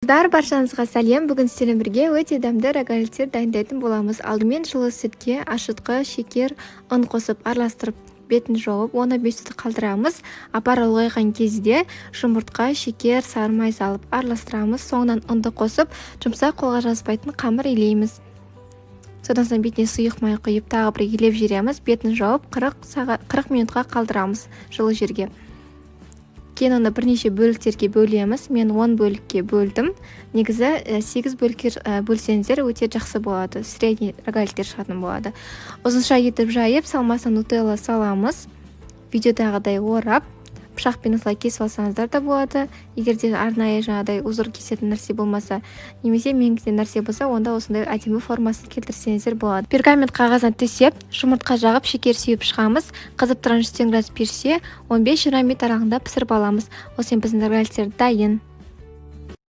Қыздар, баршаңызға сәлем! Бүгін сіздермен бірге өте дәмді рогаликтер дайындайтын боламыз. Алдымен жылы сүтке ашытқы, шекер, ұн қосып араластырып, бетін жауып, 10-5 минут қалдырамыз. Апара ұлғайған кезде жұмыртқа, шекер, сары май салып араластырамыз. Соңынан ұнды қосып, жұмсақ, қолға жазбайтын қамыр илейміз. Содан соң бетіне сұйық май құйып, тағы бір илеп жібереміз. Бетін жауып, 40 сағат, 40 минутқа қалдырамыз жылы жерге. Кейін оны бірнеше бөліктерге бөлеміз. Мен 10 бөлікке бөлдім. Негізі 8 бөлікке бөлсеңіздер, өте жақсы болады, средний рогаликтер шығатын болады. Ұзынша етіп жайып, салмасына нутелла саламыз. Видеодағыдай орап, пышақпен осылай кесіп алсаңыздар да болады, егер де арнайы жаңағыдай узор кесетін нәрсе болмаса, немесе менікіндей нәрсе болса, онда осындай әдемі формасын келтірсеңіздер болады. Пергамент қағазына төсеп, жұмыртқа жағып, шекер сеуіп шығамыз. Қызып тұрған 180 градус пеште 15-20 минут аралығында пісіріп аламыз. Осымен біздің рогаликтер дайын.